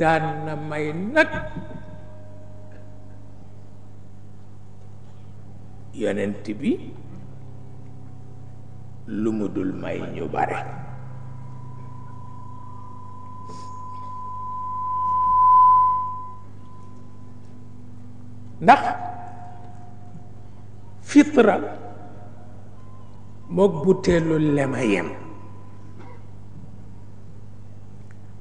daan na may nag yonent bi lu mu dul may ñu bare ndax fitra mook buteelu lema yem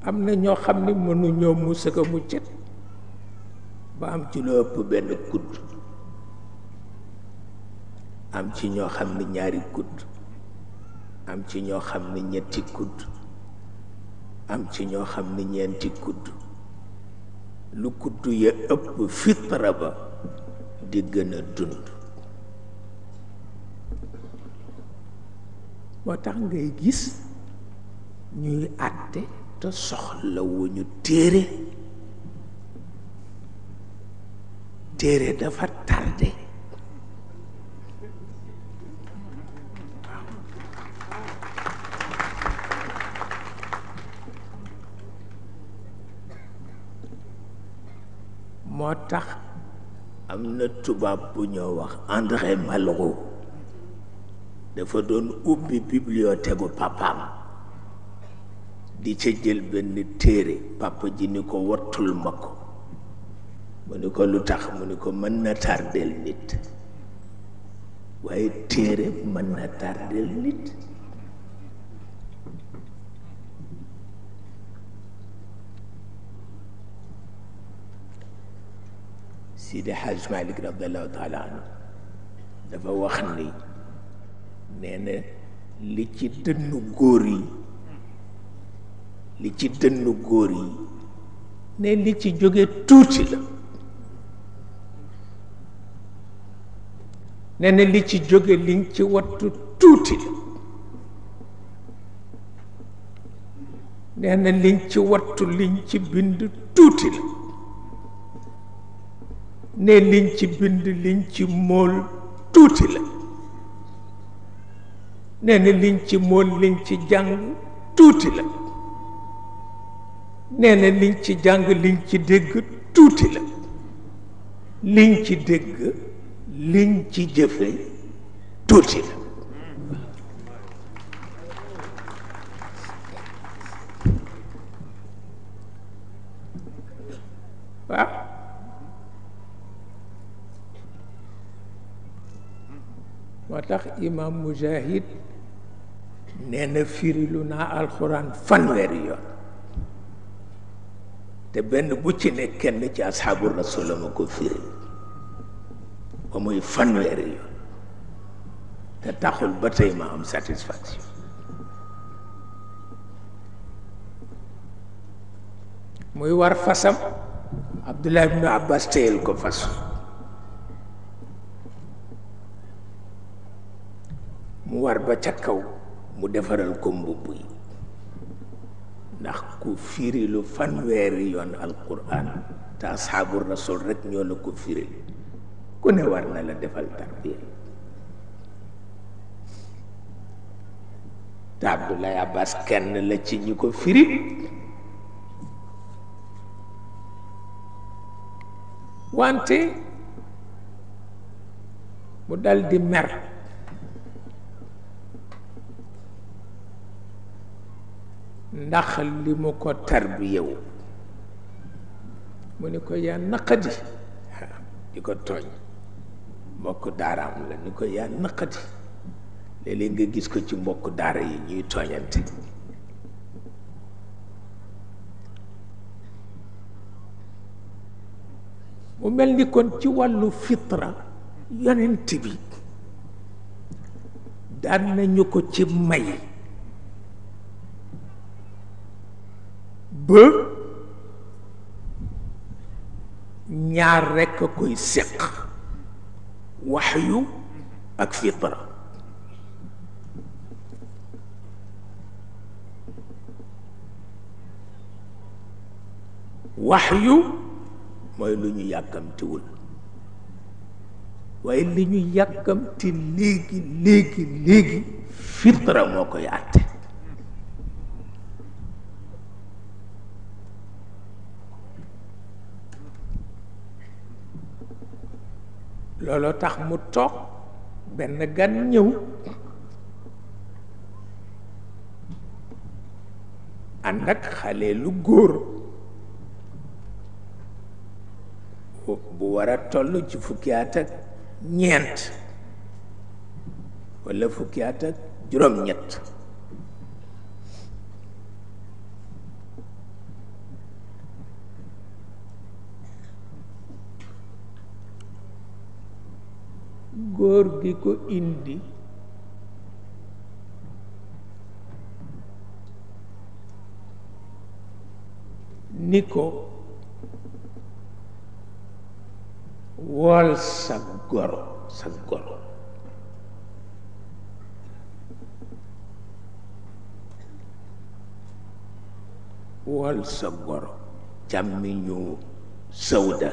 am na ñoo xam ni mënuñoo musaka muccet ba am ci lu ëpp benn kudd am ci ñoo xam ni ñaari kudd am ci ñoo xam ni ñetti kudd am ci ñoo xam ni ñeenti kudd lu kudd ya ëpp fitra ba di gën a dund moo tax ngay gis ñuy àtte te soxla wu ñu téere dafa tardé moo tax am na tubaab bu ñoo wax André Malraux dafa doon ubbi bibliothèque papaam di ca jël benn téere papa ji ni ko wattul ma ko mu ni ko lu tax mu ni ko mën na tardeel nit waaye téere mën na tardeel nit Sidi Haj Malik radiallahu taala anhu dafa wax ni nee na li ci dënnu góor yi ne li ci jóge tuuti la nee na li ci jóge liñ ci wattu tuuti la nee na liñ ci wattu liñ ci bind tuuti la ne liñ ci bind liñ ci mool tuuti la nee na liñ ci mool liñ ci jàng tuuti la nee na liñ ci jàng liñ ci dégg tuuti la liñ ci dégg liñ ci jëfe tuuti la waaw moo tax imam Mujahid nee na firilu naa alxuraan fanweeri yoon te benn bu ci ne kenn ci asxaabu rasul ma ko firi ba muy fanweeri yoon te taxul ba tey ma am satisfaction muy war fasam Abdullah ibnu Abbas téyel ko fas mu war ba ca kaw mu defaral ko mbubb yi ndax ku firilu fanweeri yoon alquran te asxaabu rasul rek ñoo la ko firil ku ne war na la defal tarbiya te Abdoulaye Abbas kenn la ci ñi ko firi wante mu dal di mer ndax li mu ko tarbiyewu mu ni ko yaa naqadi di ko tooñ mbokk daaraam la ni ko yaa naqadi léeg-léeg nga gis ko ci mbokk daara yi ñuy tooñante mu mel ni kon ci wàllu fitra yonent bi daan nañu ko ci may ba ñaar rekk a koy séq waxyu ak fitra waxyu mooy lu ñu yàkkamtiwul waaye li ñu yàkkamti léegi fitra moo koy àtte looloo tax mu toog benn gan ñëw ànd ak xale lu góor bu war a toll ci fukki at ak ñeent walla fukki at ak juróom-ñett góor gi ko indi ni ko wool sa goro wool sa goro càmmiñu Sawda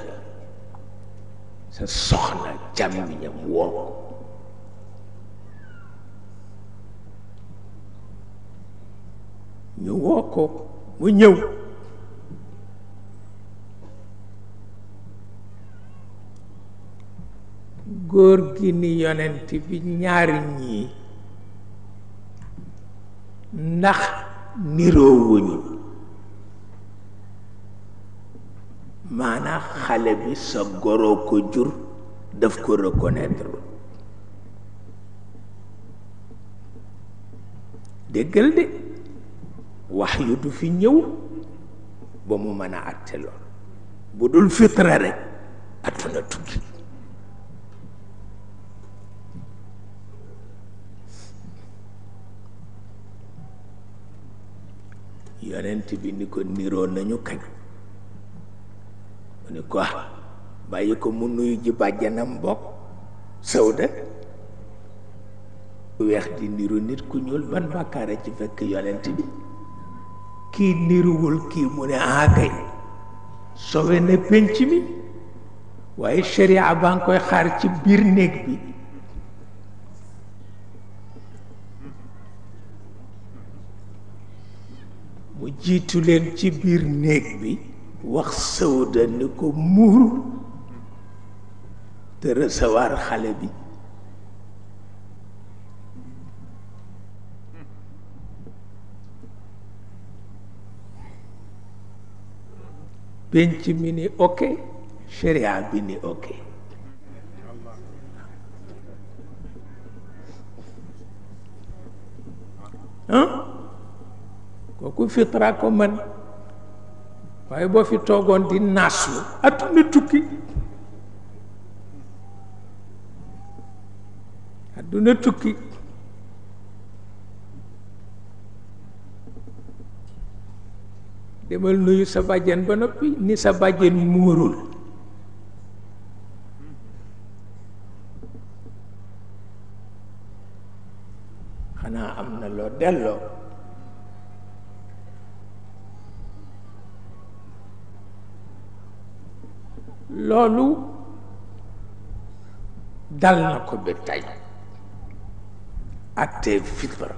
sa soxna càmmiñam woo ko ñu woo ko mu ñëw góor gi ni yonent bi ñaari ñii ndax niroowuñu maanaam xale bi sa goro ko jur daf ko reconnaître déggal de wax yu du fi ñëw ba mu mën a àtte lool bu dul fitra rek àdduna tukki yonent bi ni ko niroo nañu kañ mu ni ko bàyyi ko mu nuyu ji bàjjanam bokk Sawda weex di niru nit ku ñuul ban bàkkaare ci fekk yonent bi kii niruwul kii mu ne kay sowe na pénc mi waaye sharia baa ngi koy xaar ci biir néeg bi mu jiitu leen ci biir néeg bi wax Sawda ni ko muuru te recevoir xale bi penc mi ni ok sharia bi ni ok kooku fitra ko man waaye boo fi toogoon di naaslu adduna tukki adduna tukki demal nuyu sa bàjjen ba noppi ni sa bàjjen muurul xanaa am na loo delloo loolu dal na ko ba tey atte fitra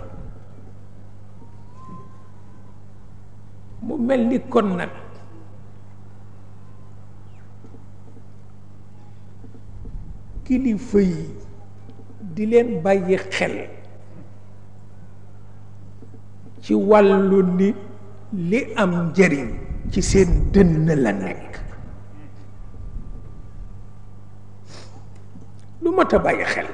mu mel ni kon nag kilifa yi di leen bàyyi xel ci wàllu ni li am njëriñ ci seen dënn la nekk lu mat a bàyyi xel